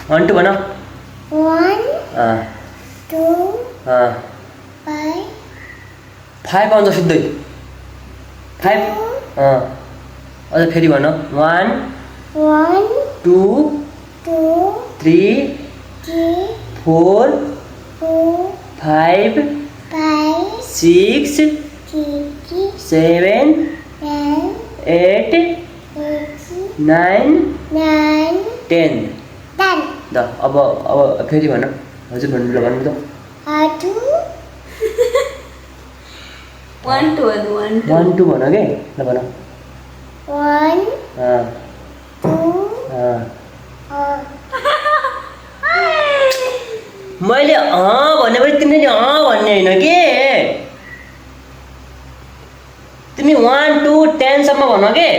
1 2 भन 1 2 5 5 आउँछ सिधै 5 अझ फेरि भन 1 1 2 2 3 3 4 4 5 5 6 6 7 8 9 9 10 10 ल अब फेरि भन हजुर भन्नु ल भन्नु त 2 1 2 1 2 भन के ल भन 1 2 मैले भनेपछि तिमीले भन्ने होइन के तिमी 1 2 10 सम्म भन के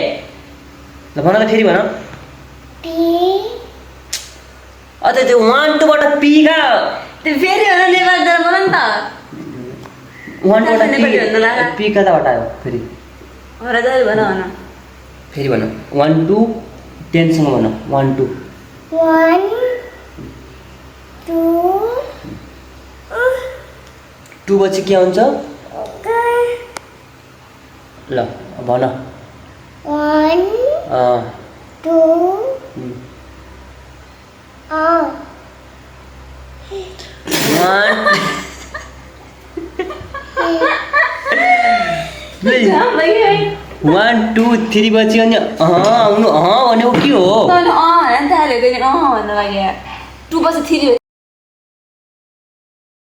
ल भन त फेरि भन P अझ त्यो 1 2 बाट पी का त्यो फेरि भन नेपाली तर बोल नि त 1 बाट नेपाली भन्नु ला। पी कताबाट आयो फेरि हरा जहिले भन भन फेरि भन 1 2 10 सम्म भन 1 2 1 2 2 पछि के आउँछ ल भन 1 2 1 2 3 पछि अनि आउनु भनेको के हो भने त हालेको नि भन्नु लाग्यो 2 पछि 3